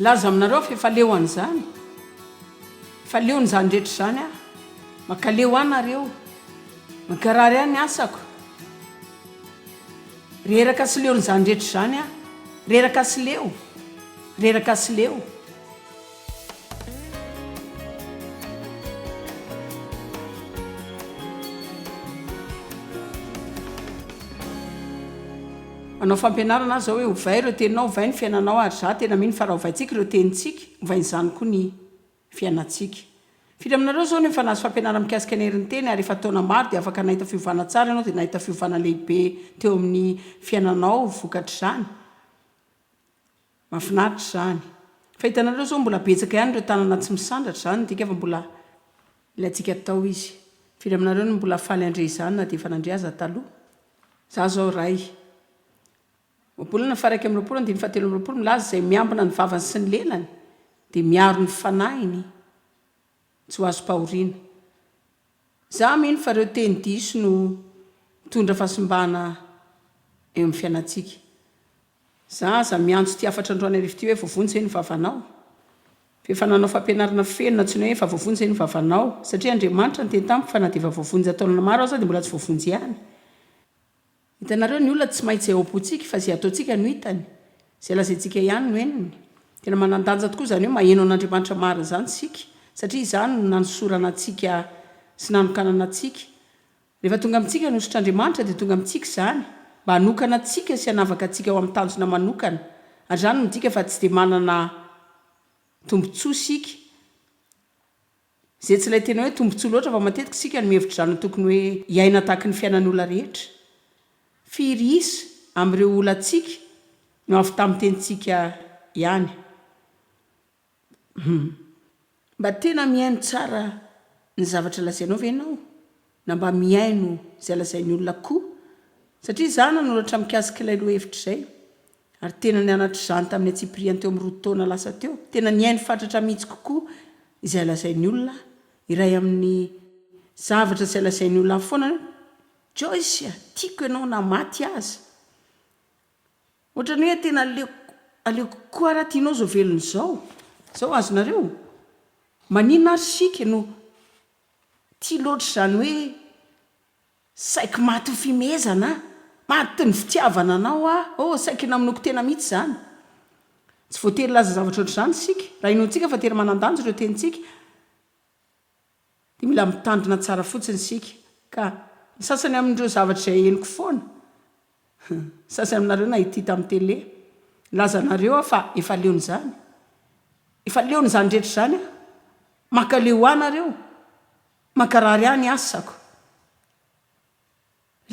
Milaza aminareo aho fa efa leo an'izany. Efa leon'izany rehetra izany aho. Mankaleo ahy nareo. Mankarary ahy ny asako. Reraka sy leon'izany rehetra izany aho. Reraka sy leo. Reraka sy leo. Manao fampianarana aho izao hoe ovay ireo teninao, ovay ny fiainanao ary izaho tena mino fa raha ovaintsika ireo tenintsika, ovain'izany koa ny fiainantsika. Firy aminareo izao no efa nahazo fampianarana mikasika ny herin'ny teny ary efa taona maro dia afaka nahita fiovana tsara ianao dia nahita fiovana lehibe teo amin'ny fiainanao vokatr'izany? Mahafinaritra izany. Fa hitanareo izao mbola betsaka ihany ireo tanana tsy misandratra, izany midika fa mbola ilaintsika atao izy. Firy aminareo no mbola faly handre izany na dia efa nandre aza taloha? Za izao iray. Ohabolana faha 21 andininy faha 23 milaza izay miambina ny vavany sy ny lelany dia miaro ny fanahiny tsy ho azom-pahoriana. Za mino fa ireo teny diso no mitondra fahasimbana eo amin'ny fiainantsika. Za aza miantso ity hafatra androany hariva ity hoe voavonjy ve ny vavanao? Fa efa nanao fampianarana feno nantsoina hoe efa voavonjy ve ny vavanao? Satria Andriamanitra niteny tamiko fa na dia efa voavonjy an-taonana maro aza dia mbola tsy voavonjy ihany. Hitanareo, ny olona tsy mahita izay ao am-pontsika fa izay ataontsika no hitany. Izay lazaintsika ihany no henony. Tena manan-danja tokoa izany hoe maheno an'Andriamanitra marina izany isika satria izany no nanosorana antsika sy nanokanana antsika Rehefa tonga amintsika ny hosotr'Andriamanitra dia tonga amintsika izany mba hanokana antsika sy hanavaka antsika ho amin'ny tanjona manokana. Ary izany midika fa tsy dia manana tombontsoa isika. Izay tsy ilay tena hoe tombontsoa loatra fa matetika isika no mihevitra izany ho tokony hoe hiaina tahaky ny fiainan'ny olona rehetra. Firy isa amin'ireo olantsika no avy tamin'ny tenintsika ihany? Hum. Mba tena mihaino tsara ny zavatra lazainao ve ianao? Na mba mihaino izay lazain'ny olona koa? Satria izaho nanoratra mikasika ilay lohahevitra izay, ary tena nianatra izany tamin'ny antsipiriany teo amin'ny roa taona lasa teo. Tena nihaino fatratra mihitsy kokoa izay lazain'ny olona aho. Iray amin'ny zavatra izay lazain'ny olona ahy foana ny hoe, Joyce a! Tiako ianao na maty aza. Ohatran'ny hoe tena aleoko aleoko kokoa raha tianao izao velona izao. Izao azonareo? Maninona ary isika no tia loatra izany hoe saiky matin'ny fimehezana aho, matin'ny fitiavana anao aho, oh saiky namonoako tena mihitsy izany. Tsy voatery hilaza zavatra ohatr'izany isika. Raha inoantsika fa tery manan-danja ireo tenintsika, Dia mila mitandrina tsara fotsiny isika ka. Ny sasany amin'ireo zavatra izay henoko foana, ny sasany aminareo nahita hita amin'ny tele, nilaza anareo aho fa efa leon'izany. Efa leon'izany rehetra izany aho. Mankaleo ahy nareo. Mankarary ahy ny asako.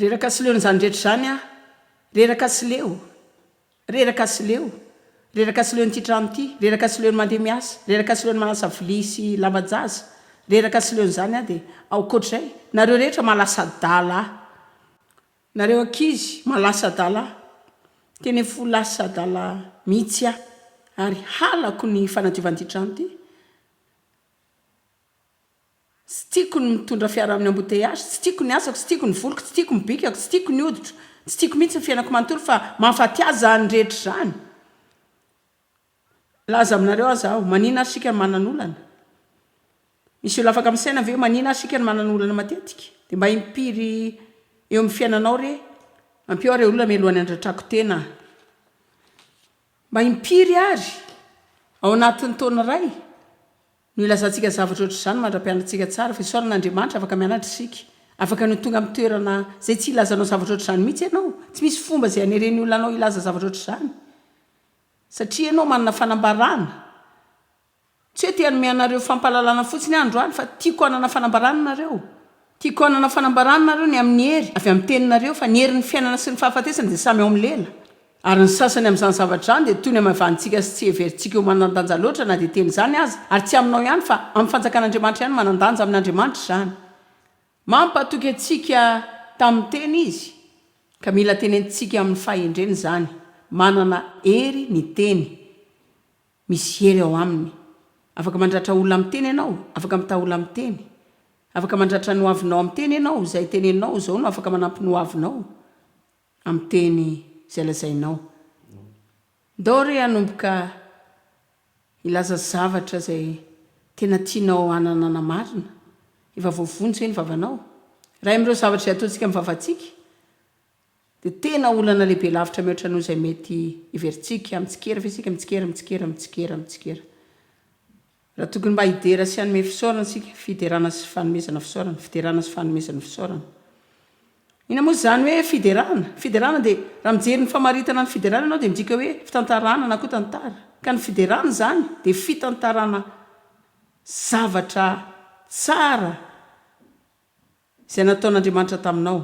Reraka sy leon'izany rehetra izany aho, reraka sy leo, reraka sy leo, reraka sy leon'ity trano ity, reraka sy leon'ny mandeha miasa, reraka sy leon'ny manasa vilia sy lamban-jaza, reraka sy leon'izany aho dia aokoatr'izay, nareo rehetra mahalasa adala ahy, nareo ankizy mahalasa adala ahy, tena efa ho lasa adala mihitsy aho, ary halako ny fanadiovana ity trano ity. Tsy tiako ny mitondra fiara amin'ny embouteillage, tsy tiako ny asako, tsy tiako ny voloko, tsy tiako ny bikako, tsy tiako ny hoditro, tsy tiako mihitsy ny fiainako manontolo fa mahafaty ahy izany rehetra izany. Milaza aminareo aza aho, manina ary isika no manana olana? Misy olona afaka misaina ve hoe manina ary isika no manana olana matetika? Dia mba impiry eo amin'ny fiainanao re? Ampio aho re olona mialohan'ny handratrako tena. Mba impiry ary ao anatin'ny taona iray? No ilazantsika zavatra ohatr'izany mandra-pianantsika tsara fa isaorana Andriamanitra afaka mianatra isika. Afaka ny ho tonga amin'ny toerana izay tsy hilazanao zavatra ohatr'izany mihitsy ianao. Tsy misy fomba izay haneren'ny olona anao hilaza zavatra ohatr'izany. Satria ianao manana fanambarana. Tsy hoe te hanome anareo fampahalalana fotsiny aho androany fa tiako hanana fanambarana nareo. Tiako hanana fanambarana nareo ny amin'ny hery avy amin'ny teninareo fa ny herin'ny fiainana sy ny fahafatesana dia samy ao amin'ny lela. Ary ny sasany amin'izany zavatra izany dia toy ny hamaivanintsika sy tsy heverintsika ho manan-danja loatra na dia teny izany aza, ary tsy aminao ihany fa amin'ny fanjakan'Andriamanitra ihany manan-danja amin'Andriamanitra izany. Mampatoky antsika tamin'ny teny Izy, ka mila tenenintsika amin'ny fahendrena izany. Manana hery ny teny. Misy hery ao aminy. Afaka mandratra olona amin'ny teny ianao, afaka mitaha olona amin'ny teny. Afaka mandratra ny hoavinao amin'ny teny ianao, izay teneninao izao no afaka manampy ny hoavinao amin'ny teny izay lazainao. Ndao re hanomboka. Hilaza zavatra izay tena tianao hananana marina? Efa voavonjy ve ny vavanao? Iray amin'ireo zavatra izay ataontsika amin'ny vavantsika dia tena olana lehibe lavitra mihoatra noho izay mety heverintsika. Mitsikera ve isika? Mitsikera, mitsikera, mitsikera, mitsikera. Raha tokony mba hidera sy hanome fisaorana isika, fiderana sy fanomezana fisaorana, fiderana sy fanomezana fisaorana. Inona moa izany hoe fiderana? Fiderana dia, raha mijery ny famaritana ny fiderana ianao dia midika hoe fitantarana na koa tantara. Ka ny fiderana izany dia fitantarana zavatra tsara Izay nataon'Andriamanitra taminao.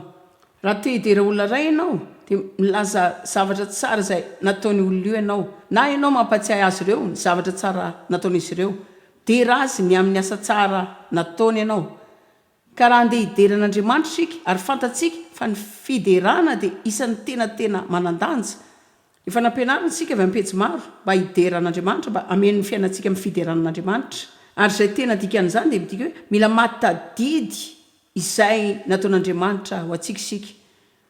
Raha te hidera olona iray ianao, dia milaza zavatra tsara izay nataon'io olona io ianao, na ianao mampahatsiahy azy ireo ny zavatra tsara nataon'izy ireo. Dera azy ny amin'ny asa tsara nataony ianao. Ka raha handeha hidera an'Andriamanitra isika, ary fantatsika fa ny fiderana dia isan'ny tena tena manan-danja, Efa nampianarina isika avy amin'ny pejy maro mba hidera an'Andriamanitra, mba hameno ny fiainantsika amin'ny fiderana an'Andriamanitra. Ary izay tena dikan'izany dia midika hoe mila mahatadidy izay nataon'Andriamanitra ho antsika isika.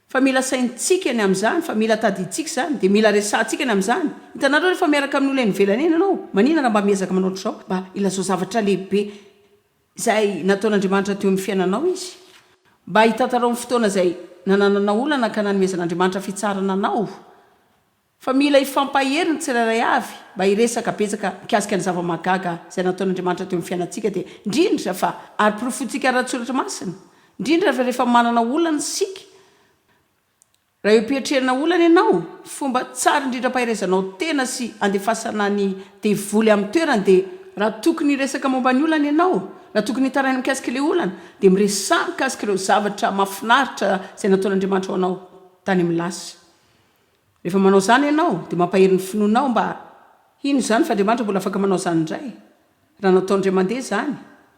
Fa mila saintsika ny amin'izany, fa mila tadidintsika izany, dia mila resahantsika ny amin'izany. Hitanareo rehefa miaraka amin'ny olona eny ivelany eny ianao, maninona raha mba miezaka manao ohatr'izao, mba ilazao zavatra lehibe izay nataon'Andriamanitra teo amin'ny fiainanao izy. Mba hitantarao ny fotoana izay nanananao olana ka nanomezan'Andriamanitra fitsarana anao. Fa mila hifampahery ny tsirairay avy mba hiresaka betsaka mikasika ny zava-mahagaga izay nataon'Andriamanitra teo amin'ny fiainantsika dia indrindra fa ary porofointsika ara-tsoratra masina indrindra fa rehefa manana olana isika Raha eo am-piatrehana olana ianao, fomba tsara indrindra ampaherezanao tena sy andefasana ny devoly amin'ny toerany dia raha tokony hiresaka momba ny olana ianao, raha tokony hitaraina mikasika ilay olana, dia miresaha mikasika ireo zavatra mahafinaritra izay nataon'Andriamanitra ho anao tany amin'ny lasa. Rehefa manao izany ianao, dia mampahery ny finoanao mba hino izany fa Andriamanitra mbola afaka manao izany indray. Raha nataony indray mandeha izany,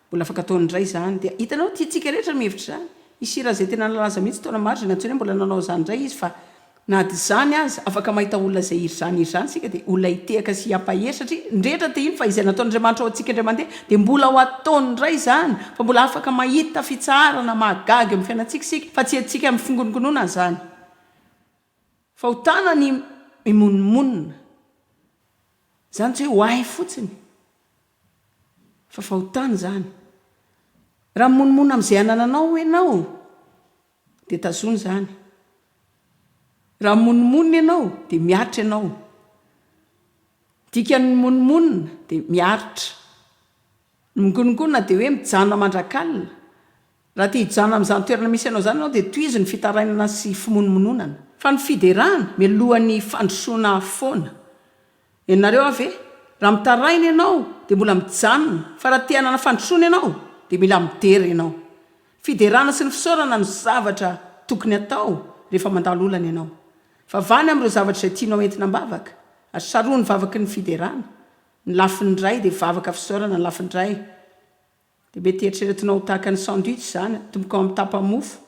mbola afaka ataony indray izany. Dia hitanao, tiantsika rehetra ny mihevitra izany. Hisy hira izay tena nalaza mihitsy taona maro izay nantsoina hoe mbola nanao izany indray izy fa na dia izany aza, afaka mahita olona izay hiry izany hiry izany isika dia olona hitehaka sy hampahery satria ny rehetra te hino fa izay nataon'Andriamanitra ho antsika indray mandeha dia mbola ho ataony indray izany fa mbola afaka mahita fitsaharana mahagaga eo amin'ny fiainantsika isika fa tsy entintsika amin'ny fingonongonona izany. Fahotana ny mimonomonona. Izany tsy hoe ho ahy fotsiny fa fahotana izany. Raha mimonomonona amin'izay anananao ianao dia tazony izany. Raha mimonomonona ianao dia miaritra ianao. Dikan'ny mimonomonona dia miaritra. Ny migonongonona dia hoe mijanona mandrak'alina. Raha te hijanona amin'izany toerana misy anao izany ianao dia tohizo ny fitarainana sy fimonomononana. Fa ny fiderana, mialohan'ny fandrosoana foana. Henonareo aho ve? Raha mitaraina ianao dia mbola mijanona, fa raha te hanana fandrosoana ianao dia mila midera ianao. Fiderana sy ny fisaorana no zavatra tokony atao rehefa mandalo olana ianao. Vavahana amin'ireo zavatra izay tianao entina am-bavaka, ary sarohy ny vavaky ny fiderana. Ny lafiny iray dia vavaka fisaorana, ny lafiny iray dia mety eritreretinao ho tahaka ny sandwich izany, atomboka ao amin'ny tapa-mofo,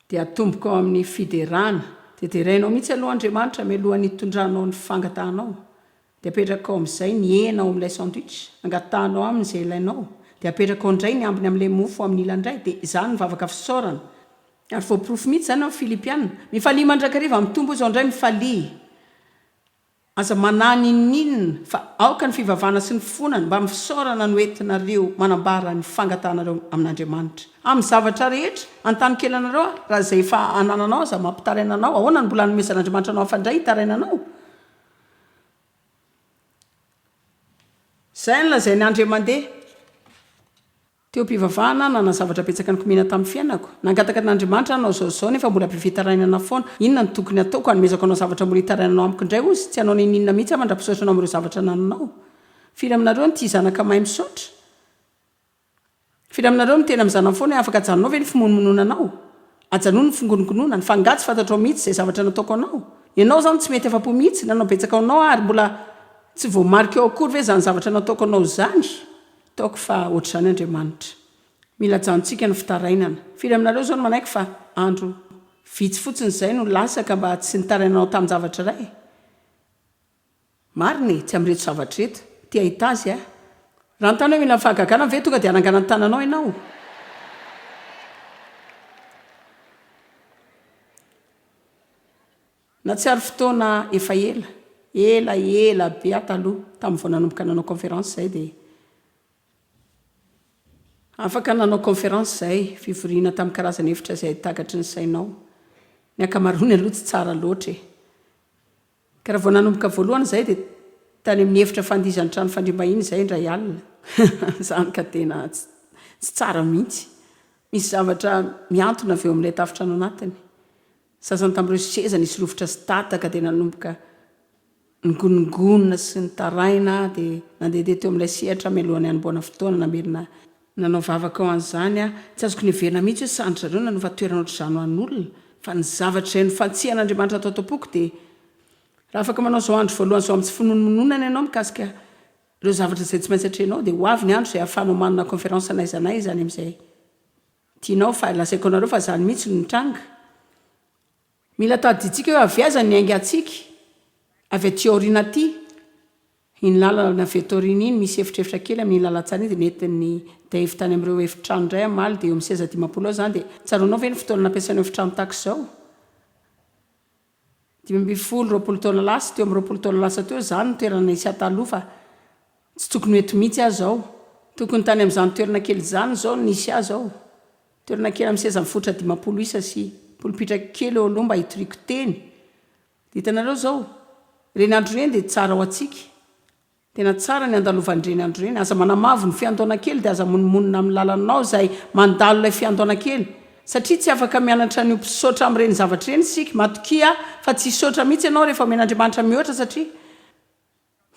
dia atomboka ao amin'ny fiderana, dia derainao mihitsy aloha Andriamanitra mialohan'ny hitondranao ny fangatahanao, dia apetraka ao amin'izay ny hena ao amin'ilay sandwich, angatahanao aminy izay ilainao, dia apetraka ao indray ny ambiny amin'ilay mofo amin'ny ilany indray, dia izany ny vavaka fisaorana. Ary voaporofo mihitsy izany ao amin'ny Filipiana. Mifalia mandrakariva amin'ny Tompo izao indray, mifalia. Aza manahy n'inon'inona, fa aoka ny fivavahana sy ny fonana mbamin'ny fisaorana no entinareo manambara ny fangatahanareo amin'Andriamanitra. Amin'ny zavatra rehetra, anontany kely anareo aho, raha izay efa anananao aza mampitaraina anao, ahoana no mbola anomezan'Andriamanitra anao hafa indray hitaraina anao? Izay no lazain'i Andriamandeha. Teo am-pivavahana aho, nanana zavatra betsaka nikomiana tamin'ny fiainako. Nangataka an'Andriamanitra aho hanao izao sy izao, nefa mbola be fitarainana foana. Inona no tokony hataoko hanomezako anao zavatra mbola hitarainanao amiko indray? Hozy, tsy hanao n'inon'inona mihitsy aho mandra-pisaotra anao amin'ireo zavatra anananao. Firy aminareo no tia zanaka mahay misaotra? Firy aminareo no miteny amin'ny zanany foana hoe afaka ajanonao ve ny fimonomononanao? Ajanony ny fingonongononana, fa angaha tsy fantatrao mihitsy izay zavatra nataoko anao? Ianao izany tsy mety afa-po mihitsy, nanao betsaka ho anao aho ary mbola tsy voamarikao akory ve izany zavatra nataoko anao izany? Ataoko fa ohatr'izany Andriamanitra. Mila ajanontsika ny fitarainana. Firy aminareo izao no manaiky fa andro vitsy fotsiny izay no lasa ka mba tsy nitarainanao tamin-javatra iray? Marina e, tsy amin'ireto zavatra ireto. Te hahita Azy aho. Raha anontany hoe mila ny fahagagana ve tonga dia hanangana ny tananao ianao? Nahatsiaro fotoana efa ela. Ela ela be aho taloha, tamin'ny vao nanomboka nanao conférence izay dia afaka nanao conférence izahay, fivoriana tamin'ny karazana hevitra izay takatry ny sainao. Ny ankamaroany aloha tsy tsara loatra e. Ka raha vao nanomboka voalohany izahay dia tany amin'ny efitra fandihizan'ny trano fandriam-bahiny izahay indray alina. Izany ka tena tsy tsara mihitsy. Misy zavatra mihantona avy eo amin'ilay tafontrano anatiny. Sasany tamin'ireo seza nisy rovitra sy tataka dia nanomboka nigonongonona sy nitaraina aho dia nandehandeha teo amin'ilay sehatra mialohan'ny hanombohana fotoana namerina nanao vavaka ho an'izany aho. Tsy azoko neverina mihitsy hoe sandry zareo nanova toerana ohatr'izany ho an'olona fa ny zavatra izay nofantsihan'Andriamanitra tao am-poko dia raha afaka manao izao andro voalohany izao amin'ny tsy finonomononana ianao mikasika ireo zavatra izay tsy maintsy atrehinao dia ho avy ny andro izay ahafahanao manana conférence n'aiza n'aiza any amin'izay tianao fa lazaiko anareo fa izany mihitsy no nitranga. Mila tadidintsika hoe avy aiza ny niaingantsika, avy aty aoriana aty, iny lalana avy eto aoriana iny, misy efitrefitra kely amin'iny lalantsara iny dia nentin'i Dave tany amin'ireo efitrano indray hamaly dia eo amin'ny seza 50 eo izany dia tsaroanao ve ny fotoana nampiasainao efitrano tahaka izao? 15, 20 taona lasa, teo amin'ny 20 taona lasa teo izany no toerana nisy ahy taloha fa tsy tokony ho eto mihitsy aho izao. Tokony tany amin'izany toerana kely izany izao no nisy ahy izao. Toerana kely amin'ny seza mifototra 50 isa sy polipitra kely eo aloha mba hitoriako teny. Dia hitanareo izao, ireny andro ireny dia tsara ho antsika. Tena tsara ny andalovan'ireny andro ireny. Aza manamavo ny fiandoana kely dia aza monimonina amin'ny lalanao izay mandalo ilay fiandoana kely. Satria tsy afaka mianatra ny ho mpisaotra amin'ireny zavatra ireny isika. Matokia fa tsy hisaotra mihitsy ianao rehefa omen'Andriamanitra mihoatra satria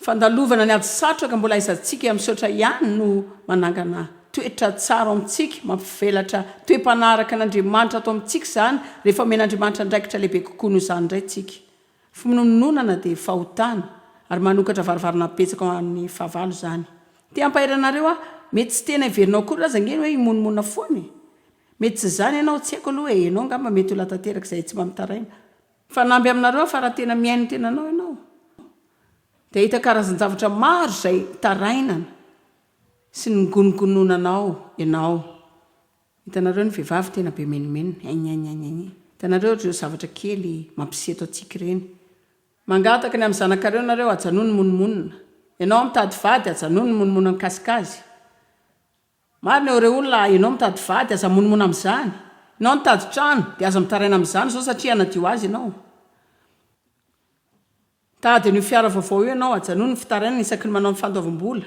fandalovana ny ady sarotra ka mbola aizantsika misaotra ihany no manangana toetra tsara ao amintsika, mampivelatra toe-panahy araka an'Andriamanitra ato amintsika izany rehefa omen'Andriamanitra andraikitra lehibe kokoa noho izany indray isika. Fimonomononana dia fahotana ary manokatra varavarana betsaka ho an'ny fahavalo izany. Te hampahery anareo aho, mety tsy tena heverinao akory aza ange ny hoe himonomonona foana e! Mety tsy izany ianao, tsy haiko aloha e, ianao angamba mety olona tanteraka izay tsy mba mitaraina. Fanamby aminareo aho fa raha tena mihaino ny tenanao ianao dia hahita karazan-javatra maro izay itarainana sy ny migonogononanao ianao. Hitanareo ny vehivavy tena be menomenona, aignaignaignaigna. Hitanareo ireo zavatra kely mampiseto antsika ireny. Mangataka ny amin'ny zanakareo nareo, ajanony ny monomonona. Ianao mitady vady, ajanony ny monomonona mikasika azy. Marina eo ireo olona, ianao mitady vady, aza monomona amin'izany. Ianao mitady trano, dia aza mitaraina amin'izany izao satria hanadio azy ianao. Mitady an'io fiara vaovao io ianao, ajanony ny fitarainana isaky ny manao ny fandoavam-bola.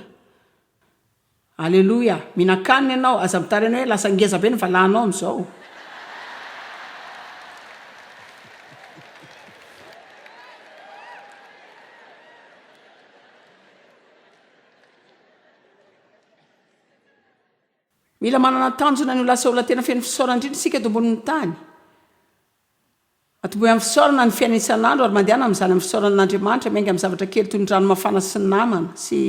Aleloia! Mihinan-kanina ianao, aza mitaraina hoe lasa ngeza be ny valahanao amin'izao. Mila manana tanjona ny ho lasa olona tena feno fisaorana indrindra isika eto ambonin'ny tany. Atombohy amin'ny fisaorana ny fiainana isan'andro ary mandehana amin'izany amin'ny fisaorana an'Andriamanitra, miainga amin'ny zavatra kely toy ny rano mafana sy ny namana sy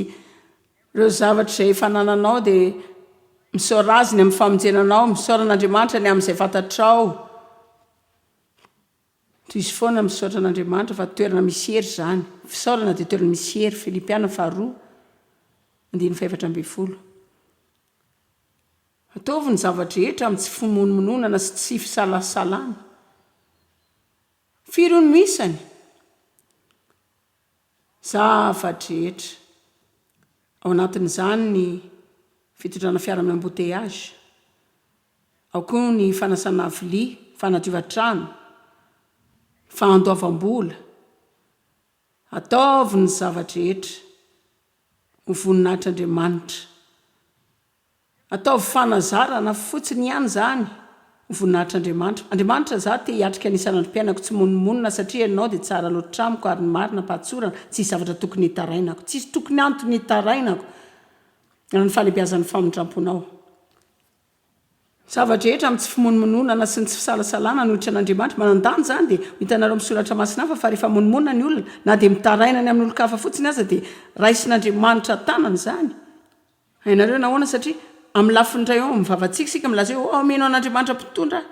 ireo zavatra izay efa anananao dia misaora Azy ny amin'ny famonjena anao, misaora an'Andriamanitra ny amin'izay fantatrao. Tohizo foana misaotra an'Andriamanitra fa toerana misy hery izany. Fisaorana dia toerana misy hery, Filipiana faharoa andininy faha-14. Ataovy ny zava-drehetra amin'ny tsy fimonomononana sy tsy fisalasalana. Firy hono no isany? Zava-drehetra. Ao anatin'izany ny fitondrana fiara amin'ny embouteillage. Ao koa ny fanasana vilia, fanadiovan-trano, fahandoavam-bola. Ataovy ny zava-drehetra ho voninahitr'Andriamanitra. Ataovy fanazarana fotsiny ihany izany ho voninahitr'Andriamanitra. Andriamanitra, izaho te hiatrika ny isan'androm-piainako tsy monomonona satria Ianao dia tsara loatra amiko ary ny marina am-pahatsorana, tsisy zavatra tokony hitarainako. Tsisy tokony antony hitarainako raha ny fahalehibiazan'ny famindram-ponao. Zava-drehetra amin'ny tsy fimonomononana sy ny tsy fisalasalana hanohitra an'Andriamanitra. Manan-danja izany dia ho hitanareo amin'ny soratra masina hafa fa rehefa monomonona ny olona na dia mitaraina ny amin'olon-kafa fotsiny aza dia raisin'Andriamanitra an-tanana izany. Hainareo nahoana? Satria amin'ny lafiny iray eo amin'ny vavantsika isika milaza hoe, Oh, mino an'Andriamanitra mpitondra aho.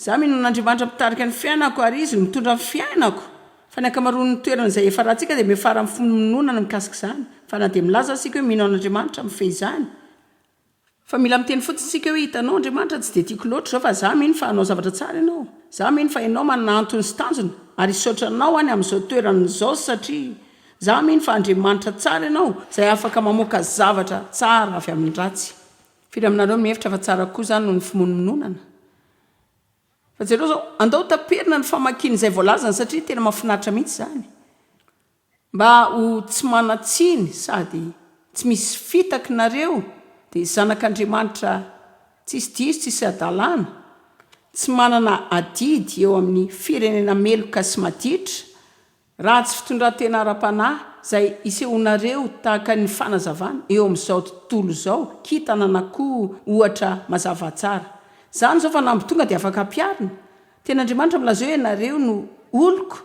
Izaho mino an'Andriamanitra mpitarika ny fiainako ary Izy no mitondra ny fiainako. Fa ny ankamaroan'ny toerana izay hiafarantsika dia miafara amin'ny fimonomononana mikasika izany. Fa na dia milaza aza isika hoe mino an'Andriamanitra mifehy izany, Fa mila miteny fotsiny isika hoe hitanao Andriamanitra tsy dia tiako loatra izao fa za mino fa hanao zavatra tsara ianao. Za mino fa Ianao manana antony sy tanjona ary hisaotra Anao aho ny amin'izao toerana izao satria za mino fa Andriamanitra tsara Ianao izay afaka mamoaka zavatra tsara avy amin'ny ratsy. Firy aminareo mihevitra fa tsara kokoa izany noho ny fimonomononana? Fa jereo izao, andao taperina ny famakiana izay voalazany satria tena mahafinaritra mihitsy izany. Mba ho tsy manan-tsiny sady tsy misy fitaky nareo dia zanak'Andriamanitra tsisy diso tsisy hadalana, tsy manana adidy eo amin'ny firenena meloka sy maditra, ratsy fitondran-tena ara-panahy izay isehoanareo tahaka ny fanazavana eo amin'izao tontolo izao, kintana na koa ohatra mazava tsara. Izany izao fanamby tonga dia afaka ampiharina. Tena Andriamanitra milaza hoe ianareo no oloko.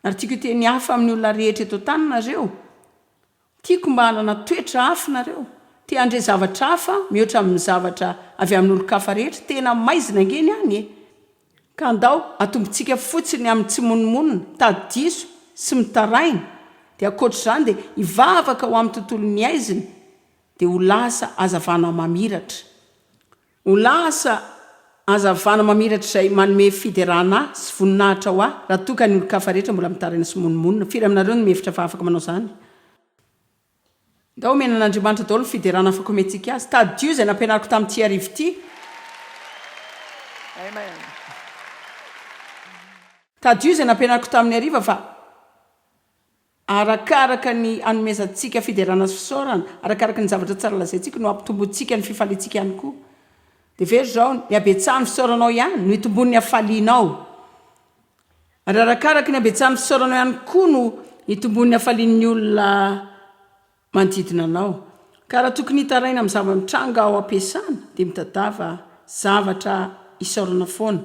Ary tiako hiteny hafa amin'ny olona rehetra eto an-tany nareo. Tiako mba hanana toetra hafa nareo. Te handre zavatra hafa mihoatra amin'ny zavatra avy amin'olon-kafa rehetra. Tena maizina ange ny any e! Ka andao atombontsika fotsiny amin'ny tsy monomonona, mitady diso sy mitaraina. Dia ankoatr'izany dia hivavaka ho amin'ny tontolon'ny haizina dia ho lasa hazavana mamiratra. Ho lasa hazavana mamiratra izay manome fiderana ahy sy voninahitra ho ahy, raha toa ka ny olon-kafa rehetra mbola mitaraina sy monomonona. Firy aminareo no mihevitra fa afaka manao izany? Ndao omena an'Andriamanitra daholo ny fiderana afaka omentsika Azy. Tadidio izay nampianariko tamin'ity hariva ity. Tadidio izay nampianariko tamin'ny hariva fa. Arakaraka ny anomezantsika fiderana sy fisaorana, arakaraka ny zavatra tsara lazaintsika no ampitomboantsika ny fifaliantsika ihany koa. Dia hevero izao, ny habetsahan'ny fisaoranao ihany no hitomboan'ny hafalianao. Ary arakaraka ny habetsahan'ny fisaoranao ihany koa no hitomboan'ny hafalian'ny olona manodidina anao. Ka raha tokony hitaraina amin'ny zava-mitranga ao am-piasana, dia mitadiava zavatra hisaorana foana.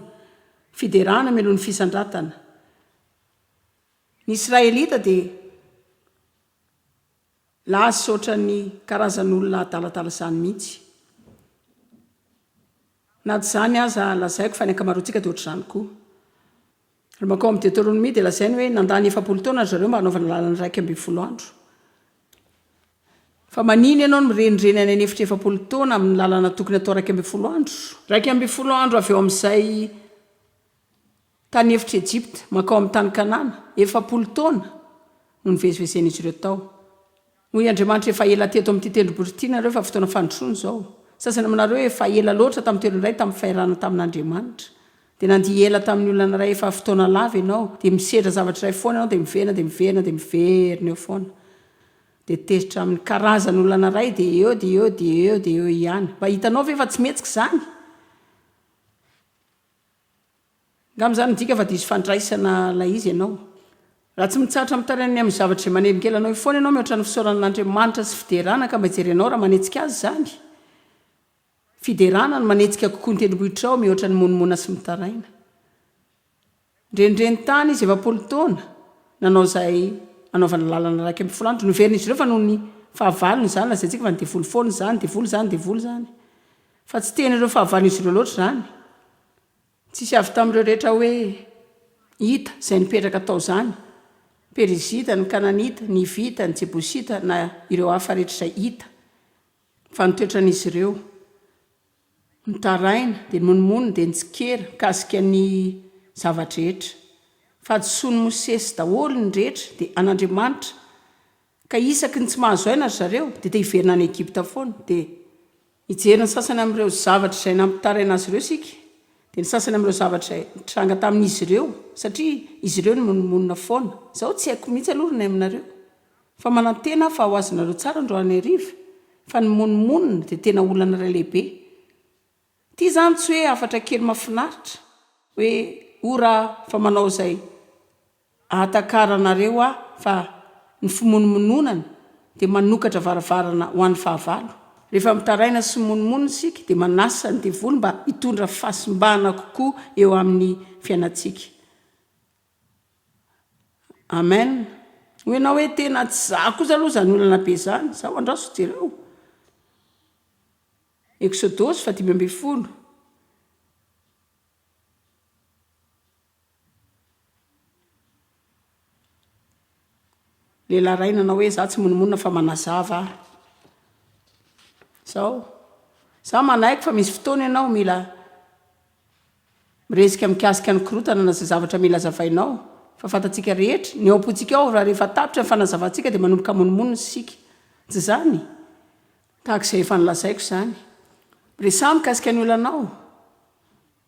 Fiderana mialoha ny fisandratana. Ny Israelita dia lasa ohatran'ny karazan'olona adaladala izany mihitsy. Na tsy izany aza, lazaiko fa ny ankamaroantsika dia ohatr'izany koa. Ary mankao amin'ny Deoteronomia dia lazainy hoe nandany 40 taona ry zareo mba hanaovana lalana 11 andro. Fa manino ianao no mirenireny any an'efitra 40 taona amin'ny lalana tokony hatao 11 andro? 11 andro avy eo amin'izay Tany efitr'i Ejipta, mankao amin'ny tany Kanana, 40 taona no nivezivezen'izy ireo tao. Hoy Andriamanitra, Efa ela teto amin'ity tendrombohitra ity nareo, fa fotoana fandrosoana izao. Sasany aminareo efa ela loatra tamin'ny toerana iray tamin'ny fairana tamin'Andriamanitra. Dia nandia ela tamin'ny olana iray efa fotoana lava ianao, dia misedra zavatra iray foana ianao, dia miverina, dia miverina, dia miverina eo foana. Dia tezitra amin'ny karazan'olana iray, dia eo, dia eo, dia eo, dia eo ihany. Mba hitanao ve fa tsy mihetsika izany? Angamba izany midika fa diso fandraisana ilay izy ianao. Raha tsy mitsahatra mitaraina ny amin'ny zavatra izay manelingelina anao io foana ianao mihoatra ny fisaorana an'Andriamanitra sy fiderana ka mba hijerenao raha manetsika azy izany. Fiderana no manetsika kokoa ny tendrombohitrao mihoatra ny monomona sy mitaraina. Ndrenireny tany izy 40 taona nanao izay hanaovana lalana 11 andro. Noverin'izy ireo fa noho ny fahavalony izany, lazaintsika fa ny devoly foana izany, devoly izany, devoly izany. Fa tsy tian'ireo fahavalon'izy ireo loatra izany. Tsisy avy tamin'ireo rehetra hoe hita izay nipetraka tao izany, Perizita, ny Kananita, ny Hivita, ny Jebosita, na ireo hafa rehetra izay hita, fa ny toetran'izy ireo, nitaraina, dia nimonomonona, dia nitsikera mikasika ny zava-drehetra. Fahadisoan'i Mosesy daholo ny rehetra, dia an'Andriamanitra, ka isaky ny tsy mahazo aina ry zareo, dia te hiverina any Egypta foana, dia. Hijery ny sasany amin'ireo zavatra izay nampitaraina azy ireo isika, dia ny sasany amin'ireo zavatra izay nitranga tamin'izy ireo, satria izy ireo nimonomonona foana. Izaho tsy haiko mihitsy aloha ry ny aminareo, fa manantena aho fa ho azonareo tsara androany hariva, fa ny mimonomonona dia tena olana iray lehibe. Ity izany tsy hoe hafatra kely mahafinaritra, hoe ora fa manao izay Ahatakaranareo ahy fa ny fimonomononana dia manokatra varavarana ho an'ny fahavalo. Rehefa mitaraina sy mimonomonona isika dia manasa ny devoly mba hitondra fahasimbana kokoa eo amin'ny fiainantsika. Amen. Hoy ianao hoe tena tsy za kosa aloha izany olana be izany. Zaho andraso jereo. Eksodosy faha 15. Lehilahy iray nanao hoe, Izaho tsy monomonona fa manazava aho. Izao, izaho manaiky fa misy fotoana ianao mila. Miresika mikasika ny korotana na izay zavatra mila azavainao. Fa fantatsika rehetra, ny ao am-pontsika ao, raha rehefa tapitra ny fanazavantsika dia manomboka monomonona isika. Tsy izany? Tahaka izay efa nolazaiko izany. Miresaha mikasika ny olanao.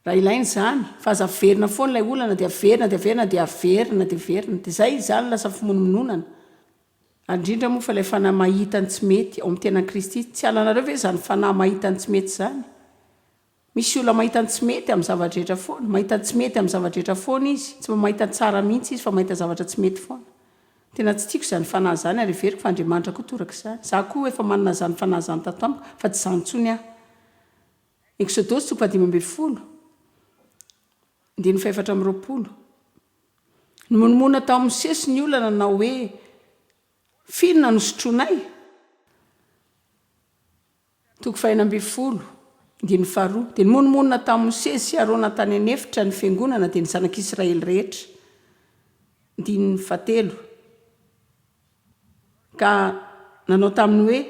Raha ilaina izany. Fa aza averina foana ilay olana dia averina dia averina dia averina dia averina. Dia izay izany lasa fimonomononana. Ary indrindra moa fa ilay fanahy mahita ny tsy mety ao amin'ny tenan'i Kristy. Tsy ananareo ve izany fanahy mahita ny tsy mety izany? Misy olona mahita ny tsy mety amin'ny zava-drehetra foana. Mahita ny tsy mety amin'ny zava-drehetra foana izy. Tsy mba mahita ny tsara mihitsy izy fa mahita zavatra tsy mety foana. Tena tsy tiako izany fanahy izany ary heveriko fa Andriamanitra koa toraka izany. Izaho koa efa manana izany fanahy izany tato amiko fa tsy izany intsony aho. Eksodosy toko fahadimy ambin'ny folo, andininy fahefatra amby roapolo. Nimonomonona tamin'i Mosesy ny olona nanao hoe, F'inona no sotroinay? Toko fahenina ambin'ny folo, andininy faharoa. Dia nimonomonona tamin'i Mosesy sy Arona tany an'efitra ny fiangonana, dia ny zanak'Israely rehetra. Andininy fahatelo. Ka nanao taminy hoe,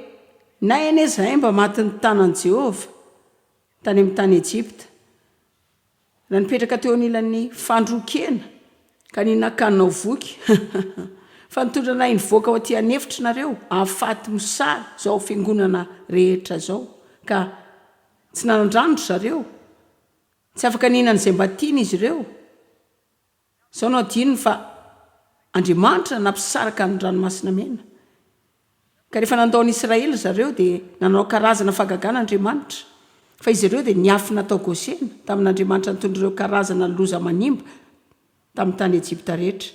Nay anie izahay mba matin'ny tanan'i Jehovah tany amin'ny tany Egypta, Raha nipetraka teo anilan'ny fandroan-kena ka nihinan-kanina ho voky, fa nitondra anay nivoaka ho aty an'efitra nareo, hahafaty mosary izao fiangonana rehetra izao, ka tsy nanan-drano ry zareo, tsy afaka nihinana izay mba tiany izy ireo. Izao no adinony fa Andriamanitra nampisaraka ny Ranomasina Mena. Ka rehefa nandao ny Israely ry zareo dia nanao karazana fahagagana Andriamanitra. Fa izy ireo dia niafina tao Gosena tamin'Andriamanitra nitondra ireo karazana loza manimba tamin'ny tany Egypta rehetra.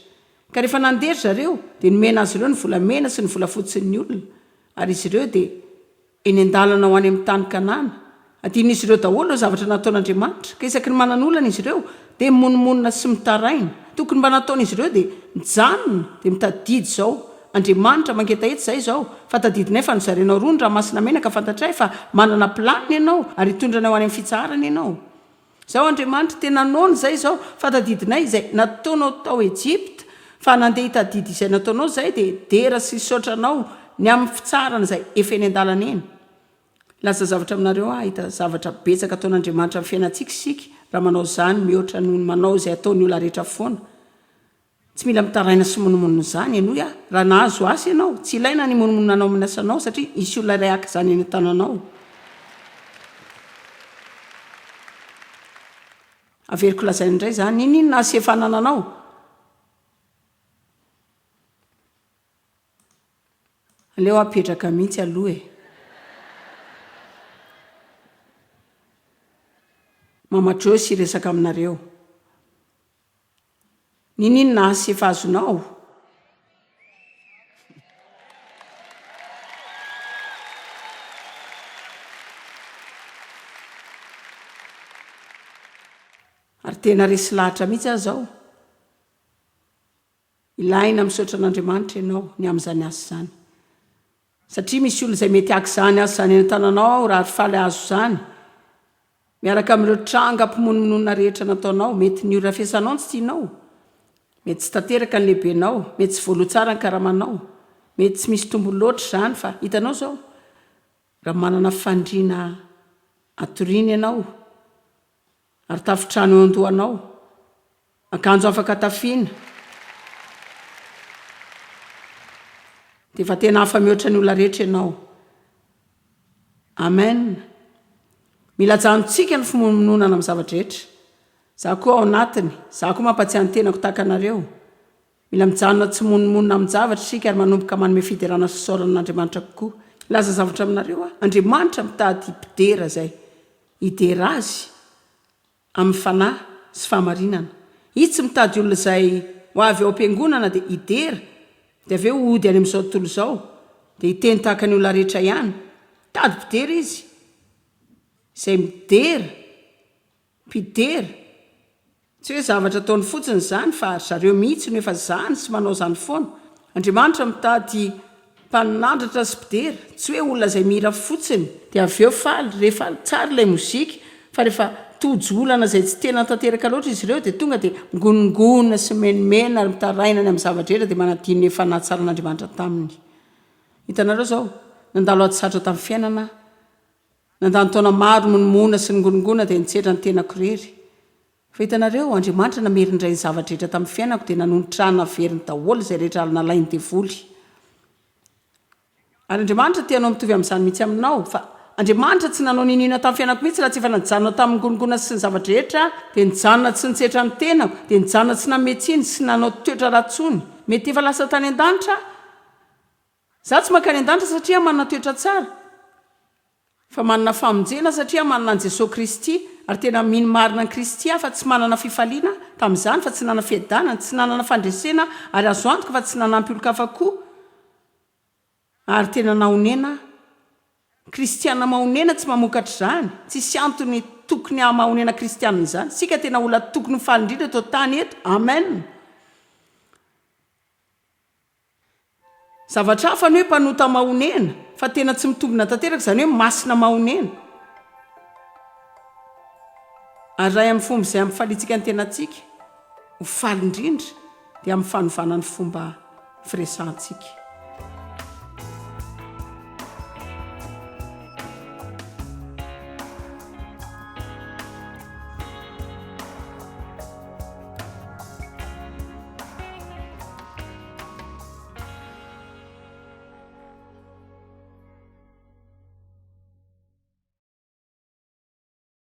Ka rehefa nandeha ry zareo dia nomena azy ireo ny volamena sy ny volafotsin'ny olona ary izy ireo dia Eny an-dalana ho any amin'ny tany Kanana. Adinon'izy ireo daholo ireo zavatra nataon'Andriamanitra, ka isaky ny manana olana izy ireo, dia mimonomonona sy mitaraina. Tokony mba nataon'izy ireo dia mijanona, dia mitadidy izao, Andriamanitra, mangetaheta izahay izao, fa tadidinay fa nozarenao roa ny ranomasina mena ka fantatray fa manana planina ianao ary hitondra anay ho any amin'ny fitsaharana ianao. Izao Andriamanitra, tena noana izay izao, fa tadidinay izay nataonao tao Egypta, fa nandeha hitadidy izay nataonao izahay, dia dera sy saotra anao ny amin'ny fitsaharana izay efa eny an-dalana eny. Hilaza zavatra aminareo aho, hahita zavatra betsaka ataon'Andriamanitra amin'ny fiainantsika isika, raha manao izany mihoatra noho ny manao izay ataon'ny olona rehetra foana. Tsy mila mitaraina sy monomonona izany, henoy aho, raha nahazo asa ianao, tsy ilaina ny himonomononanao amin'ny asanao satria hisy olona iray haka izany eny an-tananao. Averiko lazaina indray izany, n'inon'inona asa efa anananao. Aleo apetraka mihitsy aloha e. Mama Joyce hiresaka aminareo. Niniana asa efa azonao? Ary tena resy lahatra mihitsy aho izao. Ilaina misaotra an'Andriamanitra ianao ny amin'izany asa izany. Satria misy olona izay mety haka izany asa izany eny an-tananao aho raha faly hahazo izany. Miaraka amin'ireo tranga mpimonomonona rehetra nataonao, mety ny ora fiasanao no tsy tianao, mety tsy tanteraka ny lehibenao, mety tsy voaloa tsara ny karamanao, mety tsy misy tombony loatra izany fa hitanao izao, raha manana fandriana atoriana ianao ary tafontrano eo an-dohanao, akanjo afaka tafiana, dia efa tena hafa mihoatra ny olona rehetra ianao. Amen. Mila ajanontsika ny fimonomononana amin'ny zava-drehetra. Za koa ao anatiny, za koa mampatsiahy ny tenako tahaka anareo. Mila mijanona tsy mimonomonona amin-javatra isika ary manomboka manome fiderana sy fisaorana an'Andriamanitra kokoa. Hilaza zavatra aminareo aho, Andriamanitra mitady mpidera izay hidera Azy amin'ny fanahy sy fahamarinana. Izy tsy mitady olona izay ho avy ao am-piangonana dia hidera, dia avy eo hody any amin'izao tontolo izao, dia hiteny tahaka ny olona rehetra ihany. Mitady mpidera Izy. Izay midera, mpidera. Tsy hoe zavatra ataony fotsiny izany fa ry zareo mihitsy no efa zany sy manao izany foana. Andriamanitra mitady mpanandratra sy mpidera, tsy hoe olona izay mihira fotsiny dia avy eo faly rehefa tsara ilay mozika fa rehefa tojo olana izay tsy tena tanteraka loatra izy ireo dia tonga dia migonongonona sy mimenomena ary mitaraina ny amin'ny zava-drehetra dia manadino ny efa nahatsaran'Andriamanitra taminy. Hitanareo izao, nandalo ady sarotra tamin'ny fiainana aho. Nandany taona maro monomona sy ningonongona dia nitsetra ny tenako irery. Fa hitanareo, Andriamanitra namery indray ny zava-drehetra tamin'ny fiainako dia nanonitra ahy naveriny daholo izay rehetra nalain'ny devoly. Ary Andriamanitra te hanao mitovy amin'izany mihitsy aminao. Fa Andriamanitra tsy nanao n'inon'inona tamin'ny fiainako mihitsy raha tsy efa najanona tamin'ny ngonongona sy ny zava-drehetra aho, dia nijanona tsy nitsetra ny tenako, dia nijanona tsy nanome tsiny sy nanao toetra ratsy intsony. Mety efa lasa tany an-danitra aho. Izaho tsy mankany an-danitra satria aho manana toetra tsara. Fa manana famonjena satria manana an'i Jesoa Kristy, ary tena mino marina an'i Kristy aho fa tsy manana fifaliana tamin'izany, fa tsy nanana fiadanana, tsy nanana fandresena ary azo antoka fa tsy nanampy olon-kafa koa, ary tena nahonena aho. Kristiana mahonena tsy mamokatra izany, tsisy antony tokony haha-mahonena kristiana izany, isika tena olona tokony ho faly indrindra eto an-tany eto, amen. Zavatra hafa ny hoe mpanota mahonena, fa tena tsy mitombina tanteraka izany hoe masina mahonena. Ary iray amin'ny fomba izay hampifaliantsika ny tenantsika ho faly indrindra dia amin'ny fanovana ny fomba firesahantsika.